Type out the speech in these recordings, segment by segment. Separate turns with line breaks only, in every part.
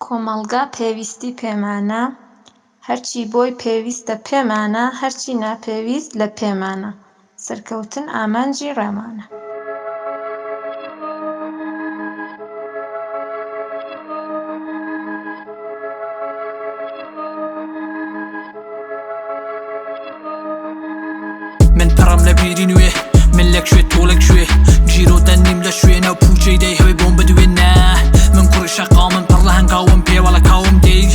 کۆمەڵگا پێویستی پێمانە، هەرچی بۆی پێویستە پێمانە، هەرچی ناپێویست لە پێمانە، سەرکەوتن ئامانجی ڕێمانە.
من پڕم لە بیری نوێ، من لە کوێ تۆ لە کوێ، گیرۆدە نیم لە شوێنە و پوچەی دەیهەوێ بۆم بدوێ. نا من کوڕی شەقامم، پڕ لە هەنگاوم، پێوەڵە کاوم دەی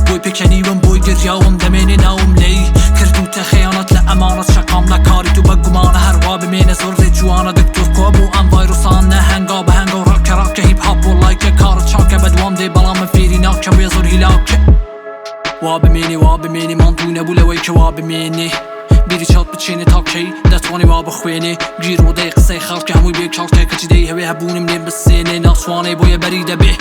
بۆی پێکەنیوم، بۆی گریاوم، دەمێنێ ناوم لێی کردوتە خەیانەت لە ئەمانەت. شەقام لە کاری تو بە گومانە، هەروا بمێنە زۆر لێ جوانە. دکتۆر کوا بۆ ئەم ڤایرۆسانە؟ هەنگاو بە هەنگاو ڕاکە ڕاکە، هیپ هاپ و لایکە، کارت چاکە، بەدوام دێ بەڵام من فێری ناکەم بۆیە زۆر هیلاکە. وا بمێنێ وا بمێنێ، ماندوو نەبوو لەوەی کە وا بمێنێ، بیری چاوت بچێنێ تا کەی دەتوانێ وا بخوێنێ. گیرۆدەی قسەی خەڵکە هەمووی بێ کەڵکە، کەچی دەیهەوێ هەبوونم لێ بسێنێ، ناتوانێ بۆیە بەری دەبێ.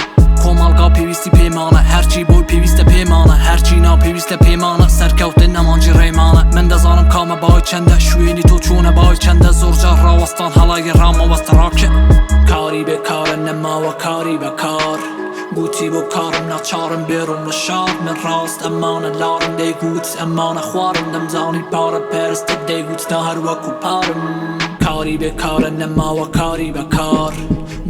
کۆمەڵگا پێویستی پێمانە، هەرچی بۆی پێویستە پێمانە، هەرچی ناپێویستە پێمانە، سەرکەوتن ئامانجی ڕێمانە. من دەزانم کامە بای چەندە، شوێنی تۆ چۆنە بای چەندە، زۆر جار ڕاوەستان هەڵایە ڕامەوەستە ڕاکە. کاری بێکارە نەماوە کاری بەکار، گوتی بۆ کارم ناچارم بێڕۆم لە شار. من ڕاست ئەمانە لارم، دەیگوت ئەمانە خوارم، دەمزانی پارە پەرستە، دەیگوت نا هەر وەکو پارم. کاری بێکارە نەماوە کاری بەکار،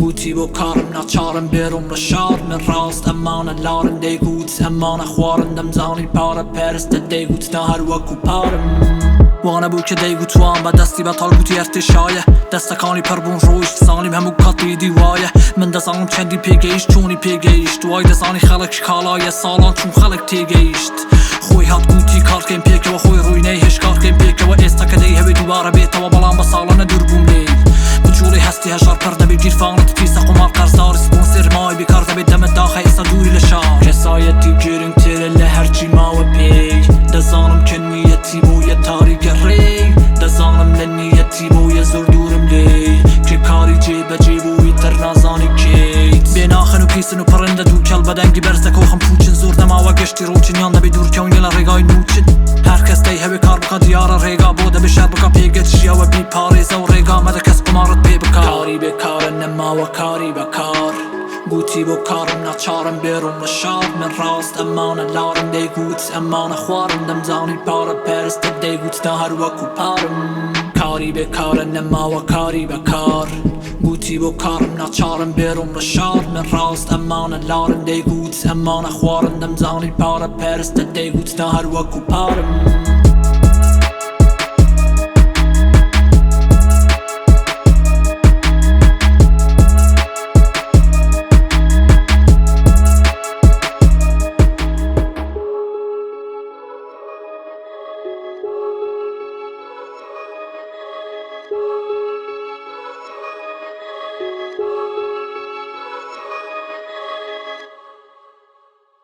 گوتی بۆ کارم ناچارم بێڕۆم لە شار. من ڕاست ئەمانە لارم، دەیگوت ئەمانە خوارم، دەمزانی پارە پەرستە، دەیگوت نا هەر وەکو پارم. وانە بوو کە دەیگوت وام بە دەستی بەتاڵ، گوتی ئەرتشایە، دەستەکانی پڕ بوون ڕۆیشت، زانیم هەموو کاتی دی وایە. من دەزانم چەندی پێگەیشت، چۆنی پێگەیشت، وای دەزانی خەڵک کاڵایە، ساڵان چون خەڵک تێگەیشت. خۆی هات گوتی کارکەین پێکەوە، خۆی ڕووی نەیهێشت کارکەین پێکەوە. ئێستا کە دەیهەوێ دووبارە بێتەوە، بەڵام بە ساڵانە دوور بووم لێی. بجوڵی هەستی هەژار پڕ دەبێ گیرفانت پیسە، قومار قەرزداری سپۆنسێر مای بێکار دەبێت، دەمت داخە ئێستا دووری لە شار. کەسایەتی گرنگترە لە هەرچی ماوە پێی، دەزانم کە نیەتی بۆیە تاریکە ڕێی، دەزانم لە نیەتی بۆیە زۆر دوورم لێی، کە کاری جێبەجێ بووی تر نازانی کێیت. بێناخن و پیسن و پڕن لە دووکەڵ، بە دەنگی بەرز دەکۆخم پوچن، زۆر نەماوە گەشتی ڕۆچن، یان دەبێ دوورکەون یا لە ڕێگای نوچن. هەر کەس دەیهەوێ کار بکا دیارە ڕێگا بۆ دەبێ شەر بکا، پێگەت ژیاوە بیپارێزە و ڕێگا مەدە کەس قومارت پێ بکا. کاری بێکارە نەماوە کاری بەکار، گوتی بۆ کارم ناچارم بێڕۆم لە شار. من ڕاست ئەمانە لارم، دەیگوت ئەمانە خوارم، دەمزانی پارە پەرستە، دەیگوت نا هەر وەکو پارم. کاری بێکارە نەماوە کاری بەکار، گوتی بۆ کارم ناچارم بێڕۆم لە شار. من ڕاست ئەمانە لارم، دەیگوت ئەمانە خوارم، دەمزانی پارە پەرستە، دەیگوت نا هەر وەکو پارم.